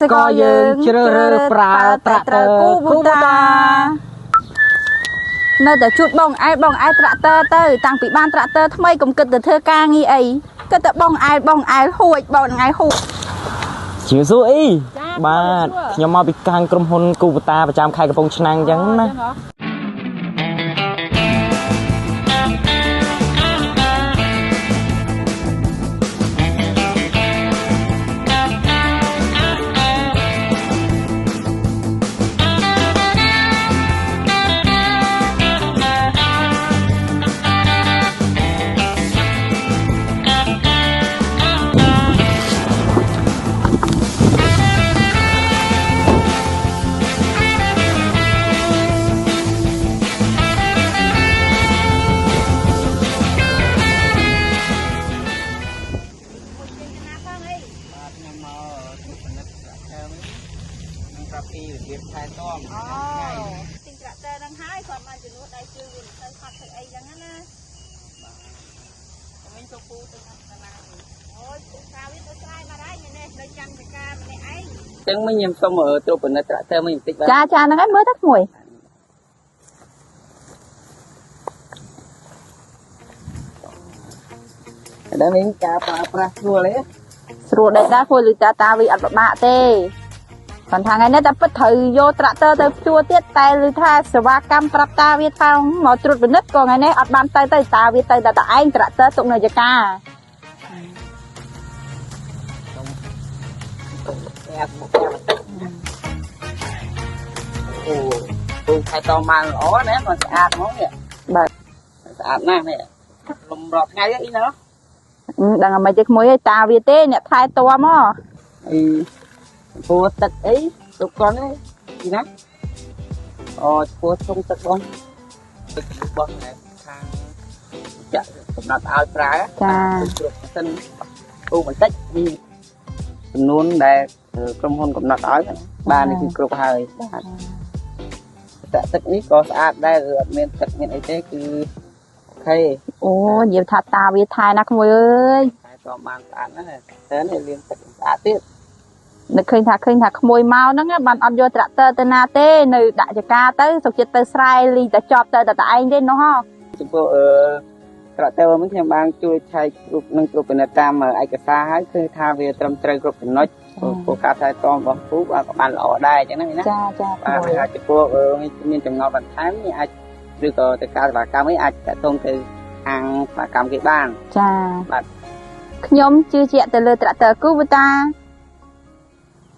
ក៏យើងជ្រើសរើសប្រើត្រាក់ទ័រគូបូតា នៅតែជូតបងឯបងឯត្រាក់ទ័រទៅតាំងពីបានត្រាក់ទ័រថ្មីកុំគិតទៅធ្វើការងារអីគិតតែបងឯបងឯហួចបងឯហួច ជំរាបសួរអ៊ីបាទខ្ញុំមកពីខាងក្រុមហ៊ុនគូបូតាប្រចាំខេត្តកំពង់ឆ្នាំងអញ្ចឹងណា បាទខ្ញុំមកត្រួតពិនិត្យត្រាក់ទ័រនេះនឹងប្រាប់ពីរបៀបថែទាំ អូទិញត្រាក់ទ័រហ្នឹងហើយគាត់មកជំនួសដៃជើងវាមិនសូវហត់ធ្វើអីចឹងណា វិញទៅពូទៅណាណា អូយពួកសាវាទៅស្រែមកហើយនេះនៅចាំចការម្នាក់ឯង ចឹងមិញខ្ញុំសុំត្រួតពិនិត្យត្រាក់ទ័រមិញបន្តិចបាទ ចាចាហ្នឹងហើយមើលទៅក្មួយ តែវិញការប្រើប្រាស់ស្រួលទេ ស្រួលដែរដែរព្រោះលឺតាតាវាអត់ពិបាកទេគាត់ថាថ្ងៃនេះតែពិតត្រូវយកត្រាក់ទ័រទៅភ្ជួរទៀតតែឮថាសេវាកម្មប្រាប់តាវាថាមកត្រួតពិនិត្យក៏ថ្ងៃនេះអត់បានទៅទៅតាវាទៅតែតែឯងត្រាក់ទ័រទុកនៅចកា តែបុកតែបន្តិចអូពូថែទាំបានល្អណាស់មកស្អាតហ្មងនេះ បាទ ស្អាតណាស់នេះលំរាល់ថ្ងៃអីណា ដឹងតែមិនទេក្មួយឯងតាវាទេអ្នកថែទាំហ៎ អីពោះទឹកអីគ្រប់គ្រាន់ទេពីណាអូពោះធុងទឹកបងទឹករបស់ខាងចាក់កំណត់ឲ្យប្រើ ចា គ្រប់សិនពូបន្តិចនេះចំនួនដែលក្រុមហ៊ុនកំណត់ឲ្យបាទនេះគឺគ្រប់ហើយបាទទឹកទឹកនេះក៏ស្អាតដែរគឺអត់មានទឹកមានអីទេគឺអូខេ អូនិយាយថាតាវាថែណាក្មួយអើយ តែតបានស្អាតណាស់តែនេះលាងទឹកស្អាតទៀត នឹកឃើញថាឃើញថាក្មួយមកហ្នឹងបានអត់យកត្រាក់ទ័រទៅណាទេនៅដាក់ចកាទៅសុខចិត្តទៅស្រែលីតែចប់ទៅតែតែឯងទេនោះហ៎ ចំពោះអឺត្រាក់ទ័រវិញខ្ញុំបានជួយឆែកគ្រប់នឹងគ្រប់ពិនិត្យតាមឯកសារហើយគឺថាវាត្រឹមត្រូវគ្រប់ចំណុចព្រោះការថែទាំរបស់ពូក៏បានល្អដែរអញ្ចឹងណាណា ចាចា បាទហើយចំពោះមានចំណងបន្ថែមនេះអាចឬក៏ទៅការសេវាកម្មអីអាចតាក់ទងទៅខាងសេវាកម្មគេបាន ចា បាទ ខ្ញុំជឿជាក់ទៅលើត្រាក់ទ័រគូបូតា